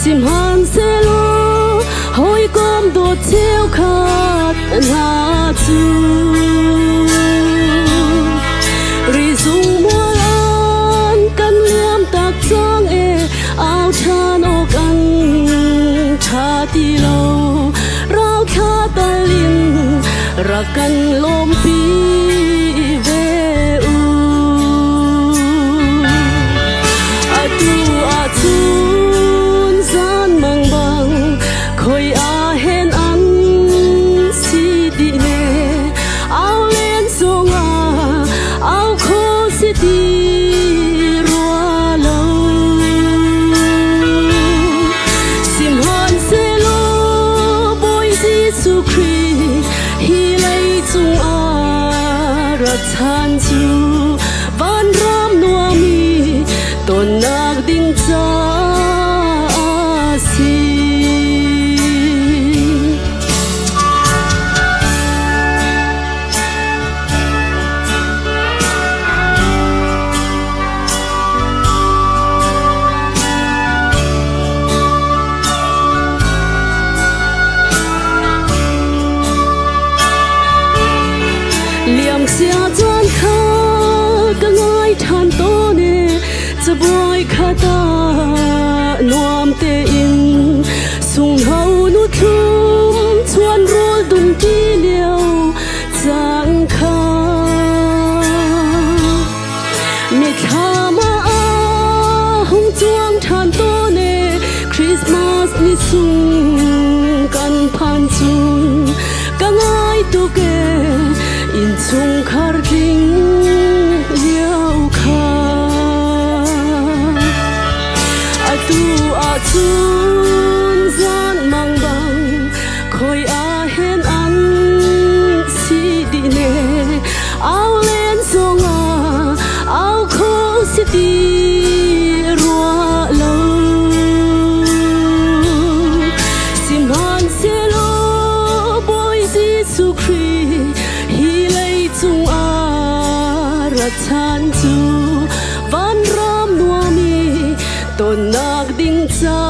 Sihmanhsehlaw hawikom dawt cheukhat hna cu rizung mual an kan liam tak cang e, au ṭhan awk an ṭha ti lo. Rauthla tal in rak kan lawmpi ve u. Atu ahcun zan mang bang khoi ah hen an si dih ne, au len zongah au kho si ti rua lo. Sihmanhsehlaw Bawi Jesuh Khrih hi leicung ah rat ṭhan cu vanram nuami tonnak ding caah si. Liamcia caan kha ka ngai ṭhan tawn e, cabuai khat ah nuam tein sunghno nu thlum chuan rawl dum ti lio caan kha. Mithlam ah hung cuang ṭhan tawn e, Christmas ni sung kan phan cun ka ngai tuk e, innchungkhar tling lio kha. Atu ahcun zan mang bang khoi ah hen an si dih ne, au len zongah au kho si ti rua lo. Sihmanhsehlaw Bawi Jesuh Khrih hi leicung ah rat ṭhan cu vanram nuam i tonnak ding ca.